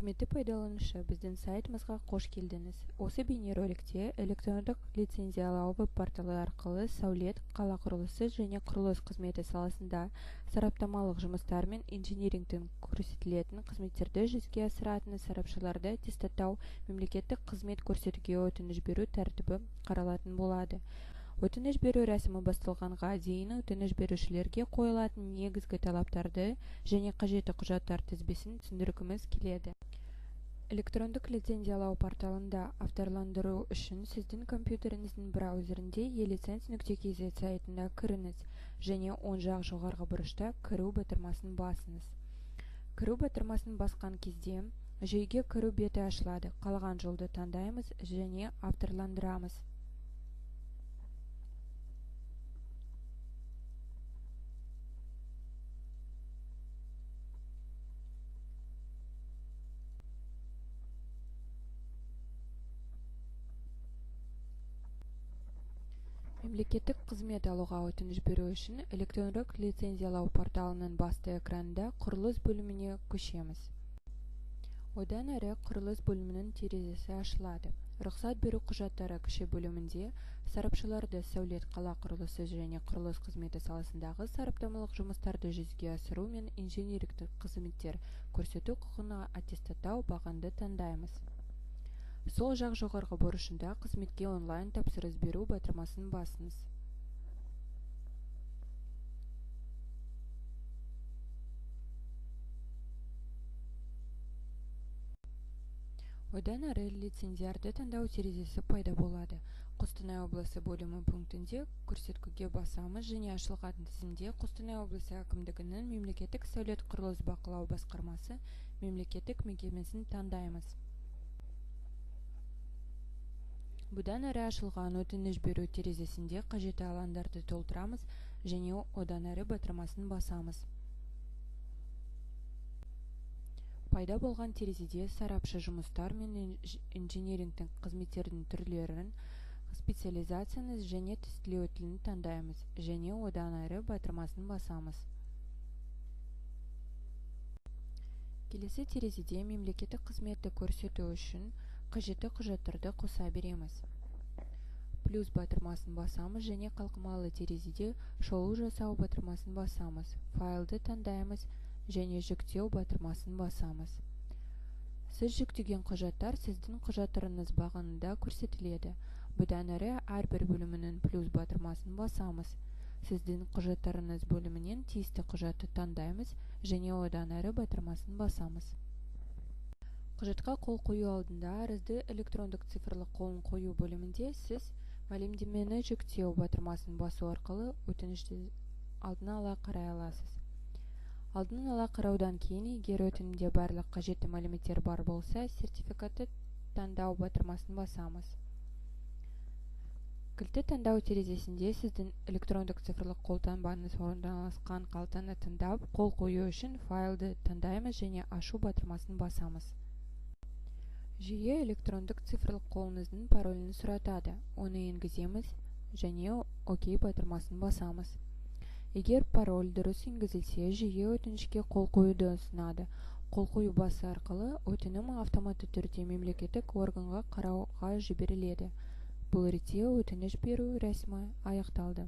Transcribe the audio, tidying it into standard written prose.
Құрметті пайдаланушы, біздің сайтымызға қош келдіңіз. Осы бейнероликте электрондық лицензиялау веб-порталы арқылы сәулет, қала құрылысы және құрылыс қызметі саласында сараптамалық жұмыстар мен инжинирингтің көрсетілетін қызметтерді жүзеге асыратын сарапшыларды аттестаттау, мемлекеттік қызмет көрсетуге өтініш беру тәртібі қаралатын болады. Өтініш беру рәсімі басталғанға дейін өтініш берушілерге қойылатын негізгі талаптарды және қажетті құжаттар тізбесін түсіндіргіміз келеді. Электрондық лицензиялау порталында авторландыру үшін сіздің компьютеріңіздің браузерінде e-license.kz сайтына кіріңіз және оң жақ жоғарғы бұрышта «Кіру» батырмасын басыңыз. Кіру батырмасын басқан кезде жүйеге кіру беті ашылады. Қалаған жолды таңдаймыз және авторландырамыз. Мемлекеттік қызмет алуға өтініш беру үшін электрондық лицензиялау порталының басты экранында Құрылыс бөліміне көшеміз. Одан әрі Құрылыс бөлімінің терезесі ашылады. Рұқсат беру құжаттары кіші бөлімінде сарапшыларды сәулет, қала құрылысы және құрылыс қызметі саласындағы сараптамалық жұмыстарды жүзеге асыру мен инжинирингтік қызметтер көрсету құқығына аттестаттау бағанды таңдаймыз. Сол жақ жоғарғы бұрышында қызметке онлайн тапсырыс беру батырмасын басыңыз. Одан әрі лицензиарды таңдау терезесі пайда болады. Қостанай облысы бөлімі пунктінде көрсеткіге басамыз және ашылған тізімде Қостанай облысы әкімдігінің мемлекеттік сәулет құрылыс бақылау басқармасы мемлекеттік мекемесін таңдаймыз. Бұдан әрі ашылған өтініш беру терезесінде қажетті алаңдарды толтырамыз және одан әрі батырмасын басамыз. Пайда болған терезеде сарапшы жұмыстар мен инжинирингтік қызметтердің түрлерін, специализацияны және тестілеу тілін таңдаймыз және одан әрі батырмасын басамыз. Келесі терезеде мемлекеттік қызметті көрсету үшін қажетті құжаттарды қоса береміз. Плюс батырмасын басамыз және қалқымалы терезеде шолу жасау батырмасын басамыз. Файлды таңдаймыз және жүктеу батырмасын басамыз. Сіз жүктеген құжаттар сіздің құжаттарыңыз бағанында көрсетіледі. Бұдан әрі әрбір бөлімінің плюс батырмасын басамыз. Сіздің құжаттарыңыз бөлімінен тиісті құжатты таңдаймыз және одан әрі батырмасын басамыз. Құжатқа қол қою алдында арызды электрондық цифрлық қолын қою бөлімінде сіз мәлімдемені жүктеу батырмасын басу арқылы өтінішті алдын ала қарай аласыз. Алдын ала қараудан кейін егер өтінімде барлық қажетті мәліметтер бар болса, сертификатты таңдау батырмасын басамыз. Кілтті таңдау терезесінде сіздің электрондық цифрлық қолтаңбаңыз орналасқан қалтаны таңдап, қол қою үшін файлды таңдаймыз және ашу батырмасын басамыз. Жүйе электрондық цифрлық қолыңыздың паролін сұратады. Оны енгіземіз және ОК батырмасын басамыз. Егер пароль дұрыс енгізілсе, жүйе өтінішке қол қоюды ұсынады. Қол қою басы арқылы өтінім автоматты түрде мемлекеттік органға қарауға жіберіледі. Бұл ретте өтініш беру рәсімі аяқталды.